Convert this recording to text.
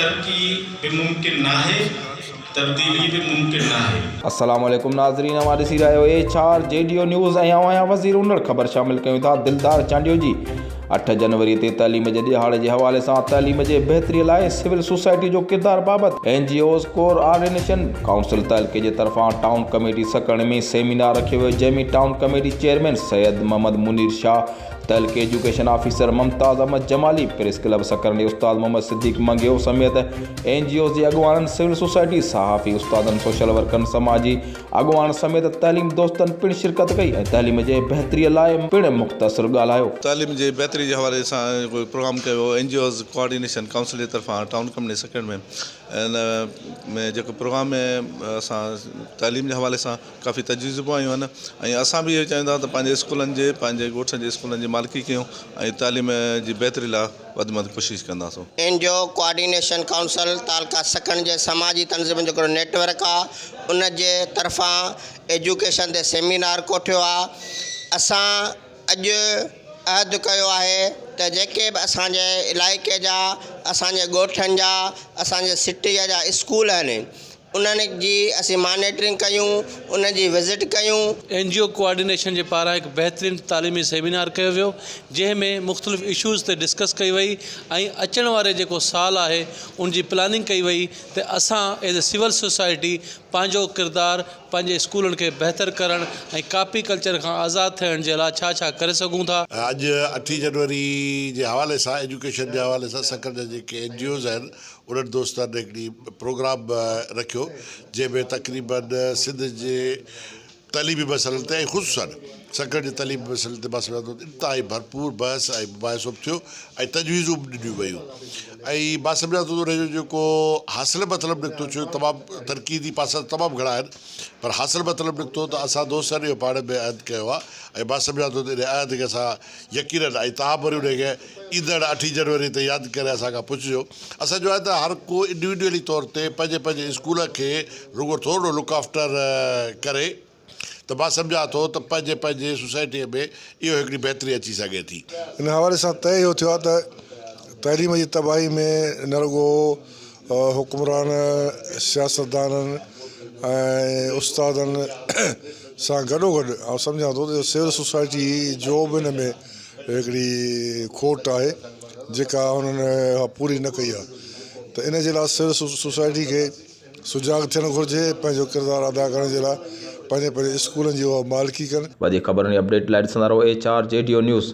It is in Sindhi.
ترقي به ممڪن ناهي، تبديلي به ممڪن ناهي. السلام عليڪم ناظرين اوهان ڏسي رهيا آهيو H R G D O news ۽ آئون آهيان وزير انڙ خبر شامل ڪيون ٿا دلدار چانڊيو جي اٺ جنوري تي تعليم جي ڏهاڙي جي حوالي سان تعليم جي بهتري لاء سول سوسائٽي جو ڪردار بابت N G Os coordination council تعلقي جي طرفان ٽائون ڪميٽي سڪرنڊ ۾ سيمينار رکيو ويو جنهن ۾ town committee chairman Syed Muhammad Munir Shah تعلقي education officer Mumtaz Ahmed Jamali, press club Sakrand استاد محمد صديق منگيو سميت اين جي اوز جي اڳواڻن، سول سوسائٽي، صحافي، استادن، سوشل ورڪرن، سماجي اڳواڻن سميت تعليم دوستن پڻ شرڪت ڪئي ۽ تعليم جي بهتري لاء پڻ مختصر ڳالهايو. تعليم جي بهتري جي حوالي سان هڪ پروگرام ڪيو ويو N G Os coordination council جي طرفان ٽائون ڪمپني سڪرنڊ ۾ ان ۾ جيڪو پروگرام ۾ اسان تعليم جي حوالي سان ڪافي تجويزون به آيون آهن ۽ اسان به اهو چاهيون ٿا ته پنهنجي اسڪولن جي پنهنجي ڳوٺن جي اسڪولن جي مالڪي ڪيون ۽ تعليم جي بهتري لاء وڌ ۾ وڌ ڪوشش ڪنداسون. N G O coordination council تعلقه سکڻ جي سماجي تنظيمن جو هڪڙو نيٽ ورڪ آ ان جي طرفان ايجوڪيشن تي سيمينار ڪوٺيو آ اسان اڄ عهد ڪيو آهي ته جيڪي به اسان جي علائقي جا اسان جي ڳوٺن جا اسان جي سٽيء جا اسڪول آهن انهن جي اسين مانيٽرنگ ڪيون، انهن جي وزٽ ڪيون. اين جي او ڪوآرڊينيشن جي پاران هڪ بهترين تعليمي سيمينار ڪيو ويو جنهن ۾ مختلف اشوز تي ڊسڪس ڪئي وئي ۽ اچڻ واري جيڪو سال آهي ان جي پلاننگ ڪئي وئي ته اسان ايز اي سول سوسائٽي پنهنجو ڪردار پنهنجي اسڪولن کي بهتر ڪرڻ ۽ ڪاپي ڪلچر کان آزاد ٿيڻ جي لاء ڇا ڇا ڪري سگهون ٿا. اڄ اٺين جنوري جي حوالي سان ايجوڪيشن جي حوالي سان سکر جا جيڪي اين جي اوز آهن انهن دوستن هڪڙي پروگرام رکيو جنهن ۾ تقريبن سنڌ جي تعليمي مسئلن تي ۽ خصوصا سکر جي تعليمي مسئلن تي مان سمجهان ٿو ته انتهائي ڀرپور بحث ۽ مباحثو به ٿيو ۽ تجويزون به ڏنيون ويون ۽ مان سمجهان ٿو ته ان جو جيڪو حاصل مطلب نڪتو ڇو تمام تنقيدي پاسا تمام گهڻا آهن پر حاصل مطلب نڪتو ته اسان دوستن اهو پاڻ ۾ عهد ڪيو آهي ۽ مان سمجهان ٿو ته ان عهد کي اسان يقينن ۽ توهان به وري ان کي ايندڙ اٺين جنوري تي ياد ڪري اسان کان پڇجو. اسان جو آهي ته هر ڪو انڊيوڊيولي طور تي پنهنجي پنهنجي اسڪول کي رڳو ٿورڙو لڪ آفٽر ڪري ته مان سمجهان ٿو ته پنهنجي پنهنجي سوسائٽيء ۾ اهو هڪڙي بهتري اچي سگهي ٿي. ان حوالي سان طئي اهو ٿيو آهي ته تعليم جي تباهي ۾ نه رڳو حڪمران، سياستدانن ۽ استادن سان گڏوگڏ آئون سمجهان ٿو ته سول سوسائٽي جو به ان ۾ هڪڙي کوٽ آهي جيڪا انهن اها پوري نه ڪئي آهي ته ان جي لاء سول سوسائٽي کي سجاڳ ٿيڻ گهرجي پنهنجو ڪردار ادا ڪرڻ جي لاء پنهنجي پنهنجي اسڪولن جي اها مالڪي ڪن. وڌيڪ خبرن ۽ اپڊيٽ لاء ڏسندا رهو H R G D O news.